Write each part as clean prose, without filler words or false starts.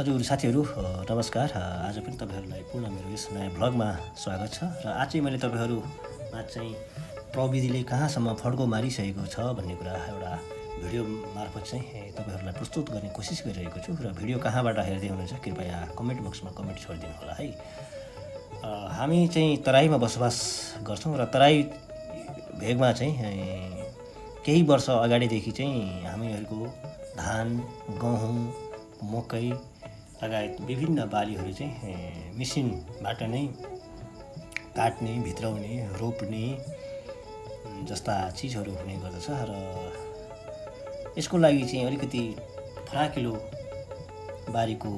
हजुर साथीहरू नमस्कार। आज पनि तपाईँहरूलाई पुनः मेरो यस नयाँ भ्लगमा स्वागत छ। र आज चाहिँ मैले तपाईँहरूमा चाहिँ प्रविधिले कहाँसम्म फड्को मारिसकेको छ भन्ने कुरा एउटा भिडियो मार्फत चाहिँ तपाईँहरूलाई प्रस्तुत गर्ने कोसिस गरिरहेको छु। र भिडियो कहाँबाट हेर्दै हुनुहुन्छ कृपया कमेन्ट बक्समा कमेन्ट छोडिदिनु होला है। हामी चाहिँ तराईमा बसोबास गर्छौँ र तराई भेगमा चाहिँ केही वर्ष अगाडिदेखि चाहिँ हामीहरूको धान, गहुँ, मकै लगायत विभिन्न बालीहरू चाहिँ मेसिनबाट नै काट्ने, भित्राउने, रोप्ने जस्ता चिजहरू हुने गर्दछ। र यसको लागि चाहिँ अलिकति फराकिलो बारीको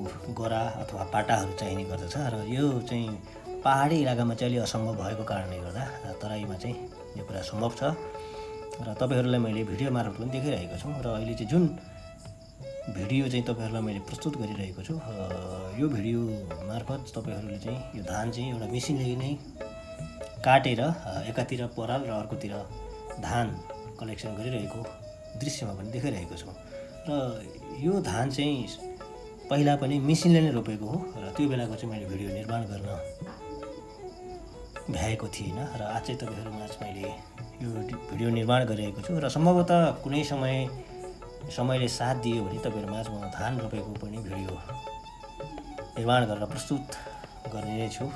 गरा अथवा पाटाहरू चाहिने गर्दछ। र यो चाहिँ पहाडी इलाकामा चाहिँ अलि असम्भव भएको कारणले गर्दा तराईमा चाहिँ यो कुरा सम्भव छ। र तपाईँहरूलाई मैले भिडियो मार्फत पनि देखाइरहेको छु। र अहिले चाहिँ जुन भिडियो चाहिँ तपाईँहरूलाई मैले प्रस्तुत गरिरहेको छु, यो भिडियो मार्फत तपाईँहरूले चाहिँ यो धान चाहिँ एउटा मेसिनले नै काटेर एकातिर पराल र अर्कोतिर धान कलेक्सन गरिरहेको दृश्यमा पनि देखाइरहेको छु। र यो धान चाहिँ पहिला पनि मेसिनले नै रोपेको हो र त्यो बेलाको चाहिँ मैले भिडियो निर्माण गर्न भ्याएको थिइनँ। र आज चाहिँ तपाईँहरूमा मैले यो भिडियो निर्माण गरिरहेको छु। र सम्भवतः कुनै समयले साथ दियो भने तपाईँहरूमा म धान रोपेको पनि भिडियो निर्माण गरेर प्रस्तुत गर्ने नै छु।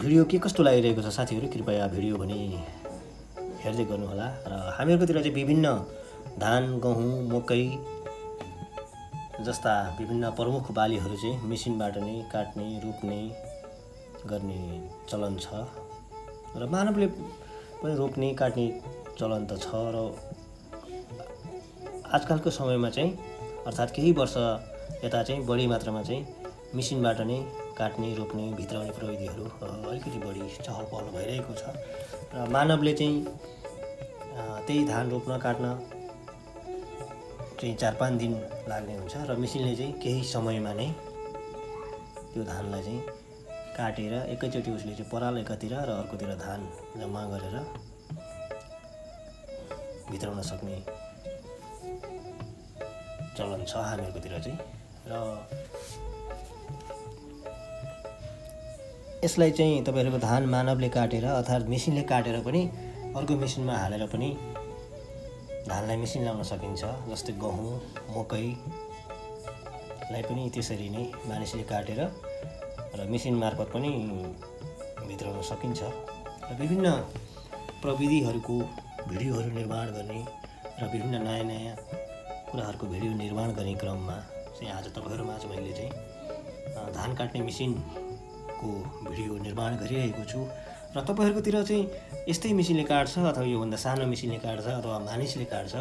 भिडियो के कस्तो लागिरहेको छ साथीहरू, कृपया भिडियो पनि हेर्दै गर्नुहोला। र हामीहरूकोतिर चाहिँ विभिन्न धान, गहुँ, मकै जस्ता विभिन्न प्रमुख बालीहरू चाहिँ मेसिनबाट नै काट्ने, रोप्ने गर्ने चलन छ। र मानवले पनि रोप्ने, काट्ने चलन त छ। र आजकलको समयमा चाहिँ अर्थात् केही वर्ष यता चाहिँ बढी मात्रामा चाहिँ मेसिनबाट नै काट्ने, रोप्ने, भित्राउने प्रविधिहरू अलिकति बढी चहल पहल भइरहेको छ। र मानवले चाहिँ त्यही धान रोप्न, काट्न चाहिँ 4-5 दिन लाग्ने हुन्छ र मेसिनले चाहिँ केही समयमा नै त्यो धानलाई चाहिँ काटेर एकैचोटि उसले चाहिँ पराल एकातिर र अर्कोतिर धान जम्मा गरेर भित्राउन सक्ने चलन छ हामीहरूकोतिर चाहिँ। र यसलाई चाहिँ तपाईँहरूको धान मानवले काटेर अर्थात् मेसिनले काटेर पनि अर्को मेसिनमा हालेर पनि धानलाई मेसिन लाउन सकिन्छ। जस्तै गहुँ, मकैलाई पनि त्यसरी नै मानिसले काटेर र मेसिन मार्फत पनि भित्राउन सकिन्छ। र विभिन्न प्रविधिहरूको भिडियोहरू निर्माण गर्ने र विभिन्न नयाँ नयाँ कुराहरूको भिडियो निर्माण गर्ने क्रममा चाहिँ आज तपाईँहरूमा मैले चाहिँ धान काट्ने मेसिनको भिडियो निर्माण गरिरहेको छु। र तपाईँहरूकोतिर चाहिँ यस्तै मेसिनले काट्छ अथवा योभन्दा सानो मेसिनले काट्छ अथवा मानिसले काट्छ,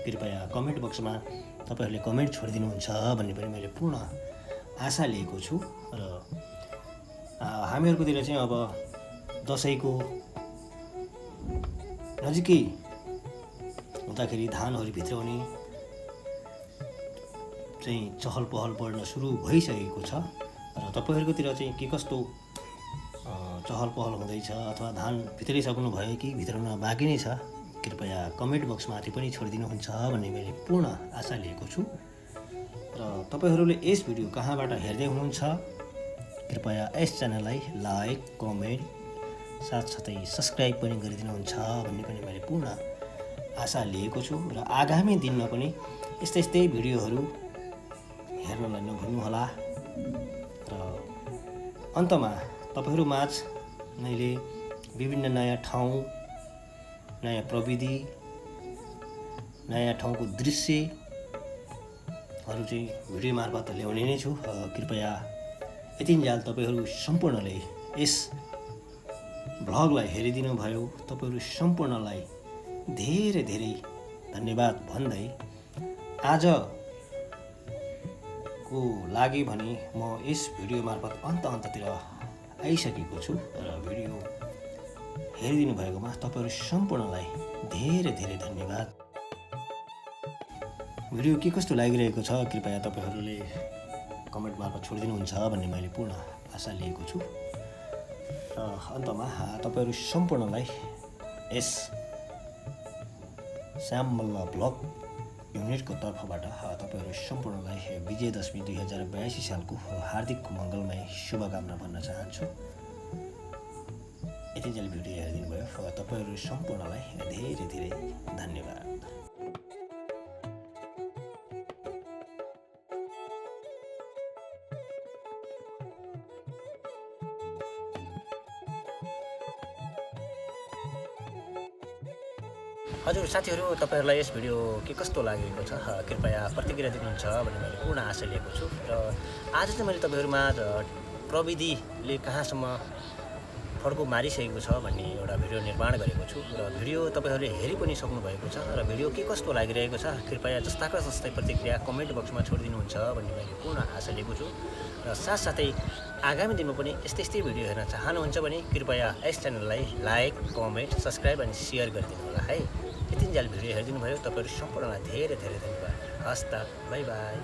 कृपया कमेन्ट बक्समा तपाईँहरूले कमेन्ट छोडिदिनुहुन्छ भन्ने पनि मैले पूर्ण आशा लिएको छु। र हामीहरूकोतिर चाहिँ अब दसैँको नजिकै हुँदाखेरि धानहरू भित्राउने चाहिँ चहल पहल बढ्न सुरु भइसकेको छ। र तपाईँहरूकोतिर चाहिँ के कस्तो चहल पहल हुँदैछ अथवा धान भित्राइसक्नु भयो कि भित्राउन बाँकी नै छ, कृपया कमेन्ट बक्समाथि पनि छोडिदिनुहुन्छ भन्ने मैले पूर्ण आशा लिएको छु। र तपाईँहरूले यस भिडियो कहाँबाट हेर्दै हुनुहुन्छ कृपया यस च्यानललाई लाइक, कमेन्ट साथसाथै सब्सक्राइब पनि गरिदिनुहुन्छ भन्ने पनि मैले पूर्ण आशा लिएको छु। र आगामी दिनमा पनि यस्तै भिडियोहरू हेर्नलाई नभुल्नुहोला। र अन्तमा तपाईँहरूमाझ मैले विभिन्न नयाँ ठाउँ, नयाँ प्रविधि, नयाँ ठाउँको दृश्यहरू चाहिँ भिडियो मार्फत ल्याउने नै छु। कृपया यतिन्जेल तपाईँहरू सम्पूर्णले यस भ्लगलाई हेरिदिनु भयो, तपाईँहरू सम्पूर्णलाई धेरै धेरै धन्यवाद भन्दै आजको लागि भने म यस भिडियो मार्फत अन्ततिर आइसकेको छु र भिडियो हेरिदिनु भएकोमा तपाईँहरू सम्पूर्णलाई धेरै धेरै धन्यवाद। भिडियो के कस्तो लागिरहेको छ कृपया तपाईँहरूले कमेन्ट मार्फत छोडिदिनुहुन्छ भन्ने मैले पूर्ण आशा लिएको छु। र अन्तमा तपाईँहरू सम्पूर्णलाई यस श्याम मल्ल ब्लग युनिटको तर्फबाट तपाईँहरू सम्पूर्णलाई विजयदशमी 2082 सालको हार्दिक मङ्गलमय शुभकामना भन्न चाहन्छु। यतिन्जेल भिडियो हेरिदिनु भयो तपाईँहरू सम्पूर्णलाई धेरै धेरै धन्यवाद। हजुर साथीहरू, तपाईँहरूलाई यस भिडियो के कस्तो लागेको छ कृपया प्रतिक्रिया दिनुहुन्छ भन्ने मैले पूर्ण आशा लिएको छु। र आज चाहिँ मैले तपाईँहरूमा प्रविधिले कहाँसम्म फड्को मारिसकेको छ भन्ने एउटा भिडियो निर्माण गरेको छु र भिडियो तपाईँहरूले हेरि पनि सक्नुभएको छ र भिडियो के कस्तो लागिरहेको छ कृपया जस्ताको जस्तै प्रतिक्रिया कमेन्ट बक्समा छोडिदिनुहुन्छ भन्ने मैले पूर्ण आशा लिएको छु। र साथसाथै आगामी दिनमा पनि यस्तै भिडियो हेर्न चाहनुहुन्छ भने कृपया यस च्यानललाई लाइक, कमेन्ट, सब्सक्राइब अनि सेयर गरिदिनु होला है। यतिन्जेल भिडियो हेरिदिनु भयो तपाईँहरू सम्पूर्णलाई धेरै धेरै धन्यवाद। हस् त, बाई बाई।